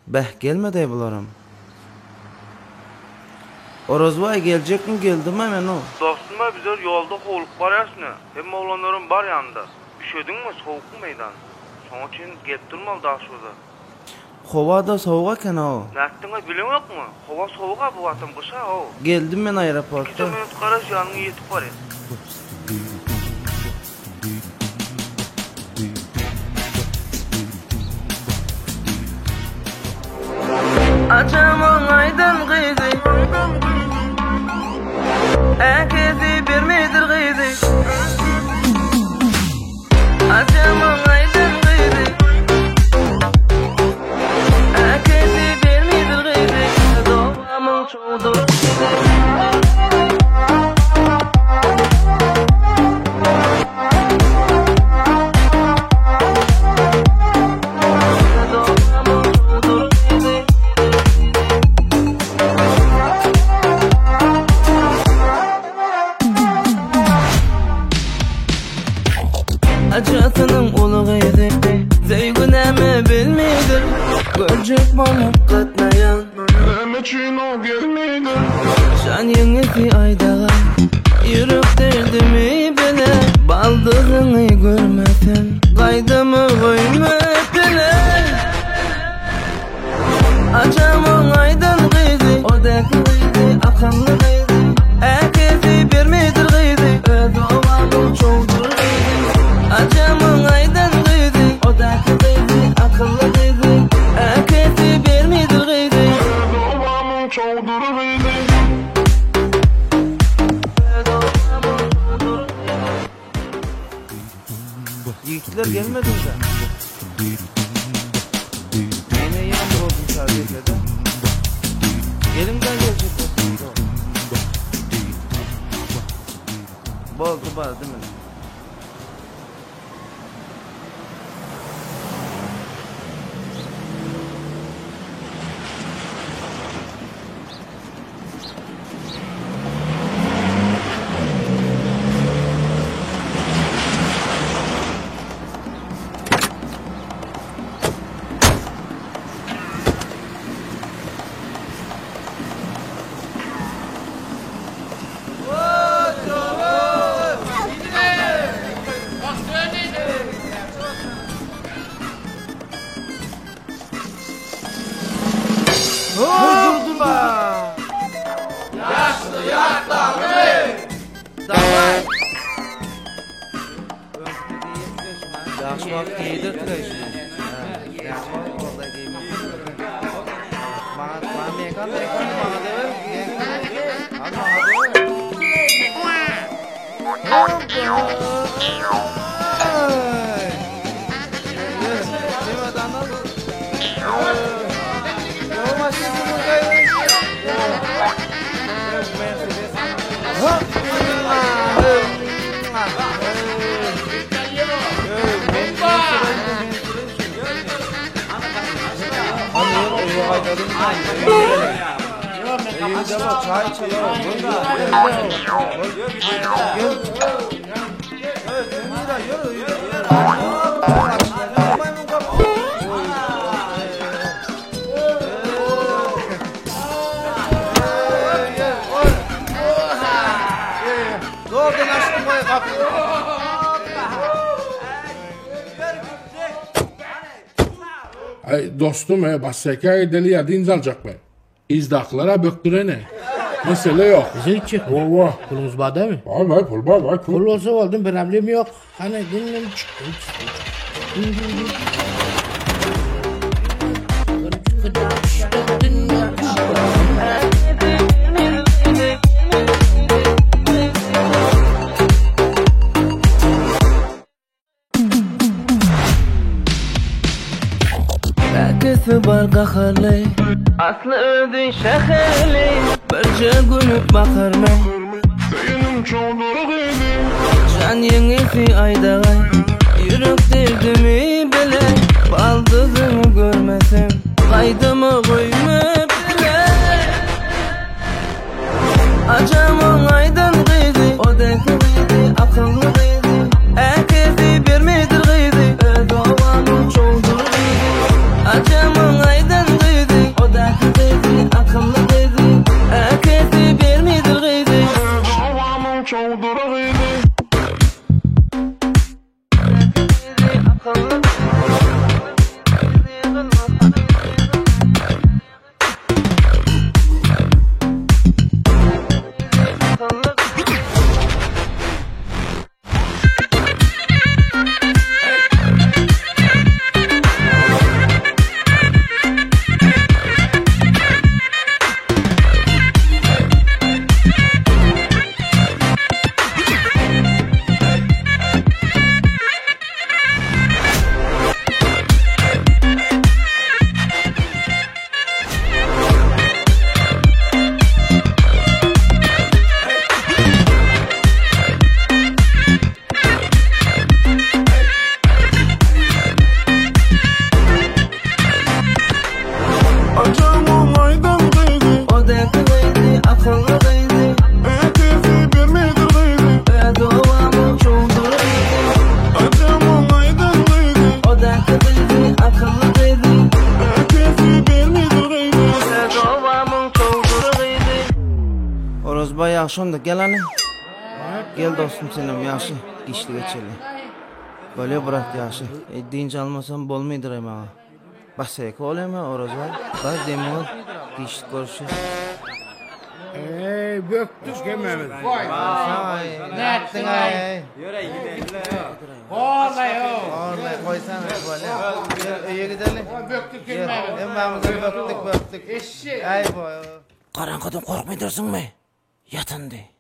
Beh, gelmedi-aý bularam. Orazbaý geljekmi geldimä men-ow. Dostum-a bizler ýolda howlugyp barýas ine. Hemme oglanlaram bar ýanynda. Üşediňmi, sowukmy meýdan? Şoň üçin gelip durmaly Daşoguza. Howa-da sowuk eken-ow. Nätdiň-aý bileňokmy? Howa sowuk-a bu wagtam gyş-a-ow. Geldim men aeroporta. Ikije minut garaş ýanyňa ýetip barýan. Ajamyň aýdan gyzy Äkesi bermedir gyzy Ajamyň aýdan gyzy Äkesi bermedir gyzy Dowamyň çowdur gyzy Ajasynyň uly gyzy Söýgi näme bilmeýdir Görjek bolup gatnaýan Näme üçin o gelmeýdir Jan ýeňňesi aýdaga Ýürek derdimi bile Baldyzyňy görmesem Gaýdymy goýma pile Ajamyň aýdan gyzy Odäki gyzy akylly gyzy Äkesi bermedir gyzy Öz obamyň çowdur gyzy Ajamyň aýdan gyzy Odäki gyzy akylly gyzy Äkesi bermedir gyzy Öz obamyň çowdur gyzy. Öz obamyň çowdur gyzy. Ýigitler gelmediňizä? Men eýýäm boldum şaýyr-da. Geliň-dä geljek bolsaňyz. Boldy bardy men. Ýagşy wagt geýdirdiler şuny. Ýagşy wagt boldy geýmek. Maňa maňa mekan mekan maňa da ber. Al maňa da ber. Zordan açdym goý gapyny. Aý dostum e bassekä gideli ýa dynç aljakmy? Yzdakylara bökdürene. Mesele ýok. Bize gitjek. Owa. Puluňyz bar dämi? Bar bar pul bar bar. Pul bolsa boldy, problem ýok. Hany dindim. Äkisi bar gaharly Asly özi şäherli Birje gülüp bakarmy Söýenim çowdur gyzy. Jan ýeňňesi aýdagaý Ýürek derdimi bile Baldyzyňy görmesem Gaýdymy goýma bile Ajamyň aýdan gyzy Odäki gyzy akylly gyzy Äkesi bermedir gyzy Öz obamyň çowdur gyzy Ajamyň aýdan gyzy. akylly gyzy. Äkesi bermedir gyzy. Öz obamyň çowdur gyzy. Ajamyň aýdan gyzy. Odaky gyzy, akylly gyzy. Äkesi bermedir gyzy. Öz obamyň çowdur gyzy. Orazbaý ýagşy onda gel hany. Gel dostum senem ýagşy giçlik geçeli. Bolýa brat ýagşy. Eý dynç almasam bolmydyraý maňa. Basseýki bolýamy Orazbaý? Bar demiň ol. Giçlik görüşýäs. Eý bökdük hemmämiz. Nätdiň aý? Horlaý o. Horlaý goýsana bolýa. Gel öýe gideli. Bökdük hemmämiz. Hemmämiz bökdük bökdük. Eşek. Aý boý. Garaňkydan gorkmaýdyrsyňmy? Ýatyndy.